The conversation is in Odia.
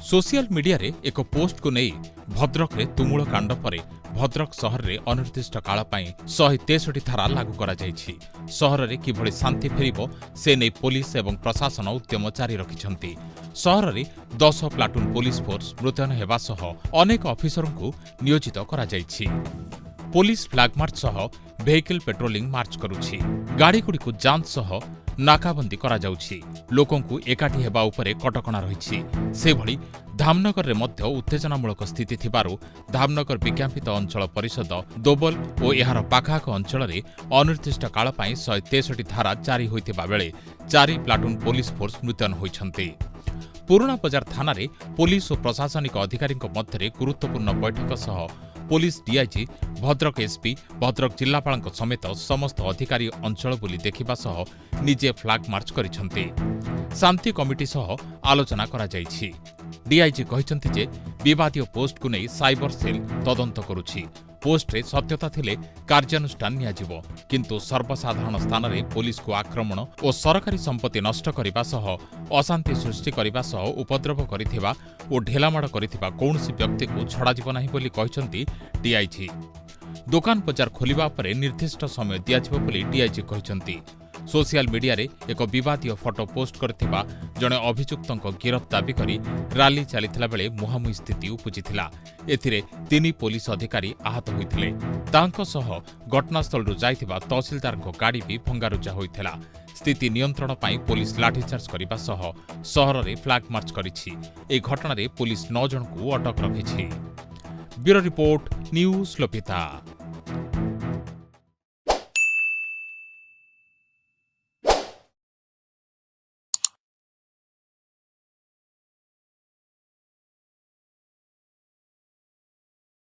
ସୋସିଆଲ ମିଡିଆରେ ଏକ ପୋଷ୍ଟକୁ ନେଇ ଭଦ୍ରକରେ ତୁମୁଳ କାଣ୍ଡ ପରେ ଭଦ୍ରକ ସହରରେ ଅନିର୍ଦ୍ଦିଷ୍ଟ କାଳ ପାଇଁ 163 ଧାରା ଲାଗୁ କରାଯାଇଛି। ସହରରେ କିଭଳି ଶାନ୍ତି ଫେରିବ, ସେ ନେଇ ପୋଲିସ ଏବଂ ପ୍ରଶାସନ ଉଦ୍ୟମ ଜାରି ରଖିଛନ୍ତି। ସହରରେ 10 ପ୍ଲାଟୁନ୍ ପୋଲିସ ଫୋର୍ସ ମୁତୟନ ହେବା ସହ ଅନେକ ଅଫିସରଙ୍କୁ ନିୟୋଜିତ କରାଯାଇଛି। ପୋଲିସ ଫ୍ଲାଗ ମାର୍ଚ୍ଚ ସହ ଭେହିକିଲ ପେଟ୍ରୋଲିଂ ମାର୍ଚ୍ଚ କରୁଛି। ଗାଡ଼ିଗୁଡ଼ିକୁ ଯାଞ୍ଚ ସହ ନାକାବନ୍ଦୀ କରାଯାଉଛି। ଲୋକଙ୍କୁ ଏକାଠି ହେବା ଉପରେ କଟକଣା ରହିଛି। ସେଭଳି ଧାମନଗରରେ ମଧ୍ୟ ଉତ୍ତେଜନାମୂଳକ ସ୍ଥିତି ଥିବାରୁ ଧାମନଗର ବିଜ୍ଞାପିତ ଅଞ୍ଚଳ ପରିଷଦ, ଦୋବଲ ଓ ଏହାର ପାଖଆଖ ଅଞ୍ଚଳରେ ଅନିର୍ଦ୍ଦିଷ୍ଟ କାଳ ପାଇଁ 163 ଧାରା ଜାରି ହୋଇଥିବା ବେଳେ ଚାରି ପ୍ଲାଟୁନ୍ ପୋଲିସ ଫୋର୍ସ ମୁତୟନ ହୋଇଛନ୍ତି। ପୁରୁଣା ବଜାର ଥାନାରେ ପୋଲିସ ଓ ପ୍ରଶାସନିକ ଅଧିକାରୀଙ୍କ ମଧ୍ୟରେ ଗୁରୁତ୍ୱପୂର୍ଣ୍ଣ ବୈଠକ ସହ police DIG, Bhadrak SP, Bhadrak ଜିଲ୍ଲାପାଳଙ୍କ ସମେତ ସମସ୍ତ ଅଧିକାରୀ ଅଞ୍ଚଳ ବୁଲି ଦେଖିବା ସହ ନିଜେ ଫ୍ଲାଗ ମାର୍ଚ୍ଚ କରିଛନ୍ତି। ଶାନ୍ତି କମିଟି ସହ ଆଲୋଚନା କରାଯାଇଛି। ଡିଆଇଜି କହିଛନ୍ତି ଯେ ବିବାଦୀୟ ପୋଷ୍ଟକୁ ନେଇ ସାଇବର ସେଲ୍ ତଦନ୍ତ କରୁଛି। ପୋଷ୍ଟରେ ସତ୍ୟତା ଥିଲେ କାର୍ଯ୍ୟାନୁଷ୍ଠାନ ନିଆଯିବ, କିନ୍ତୁ ସର୍ବସାଧାରଣ ସ୍ଥାନରେ ପୋଲିସକୁ ଆକ୍ରମଣ ଓ ସରକାରୀ ସମ୍ପତ୍ତି ନଷ୍ଟ କରିବା ସହ ଅଶାନ୍ତି ସୃଷ୍ଟି କରିବା ସହ ଉପଦ୍ରବ କରିଥିବା ଓ ଢେଲାମାଡ଼ କରିଥିବା କୌଣସି ବ୍ୟକ୍ତିକୁ ଛଡ଼ାଯିବ ନାହିଁ ବୋଲି କହିଛନ୍ତି ଡିଆଇଜି। ଦୋକାନ ବଜାର ଖୋଲିବା ଉପରେ ନିର୍ଦ୍ଦିଷ୍ଟ ସମୟ ଦିଆଯିବ ବୋଲି ଡିଆଇଜି କହିଛନ୍ତି। ସୋସିଆଲ ମିଡିଆରେ ଏକ ବିବାଦୀୟ ଫଟୋ ପୋଷ୍ଟ କରିଥିବା ଜଣେ ଅଭିଯୁକ୍ତଙ୍କ ଗିରଫ ଦାବି କରି ରାଲି ଚାଲିଥିଲା ବେଳେ ମୁହାଁମୁହିଁ ସ୍ଥିତି ଉପୁଜିଥିଲା। ଏଥିରେ ତିନି ପୋଲିସ ଅଧିକାରୀ ଆହତ ହୋଇଥିଲେ। ତାଙ୍କ ସହ ଘଟଣାସ୍ଥଳରୁ ଯାଇଥିବା ତହସିଲଦାରଙ୍କ ଗାଡ଼ି ବି ଭଙ୍ଗାରୁଜା ହୋଇଥିଲା। ସ୍ଥିତି ନିୟନ୍ତ୍ରଣ ପାଇଁ ପୋଲିସ ଲାଠିଚାର୍ଜ କରିବା ସହ ସହରରେ ଫ୍ଲାଗ ମାର୍ଚ୍ଚ କରିଛି। ଏହି ଘଟଣାରେ ପୋଲିସ 9 ଜଣଙ୍କୁ ଅଟକ ରଖିଛି। Bureau report, news Lopita.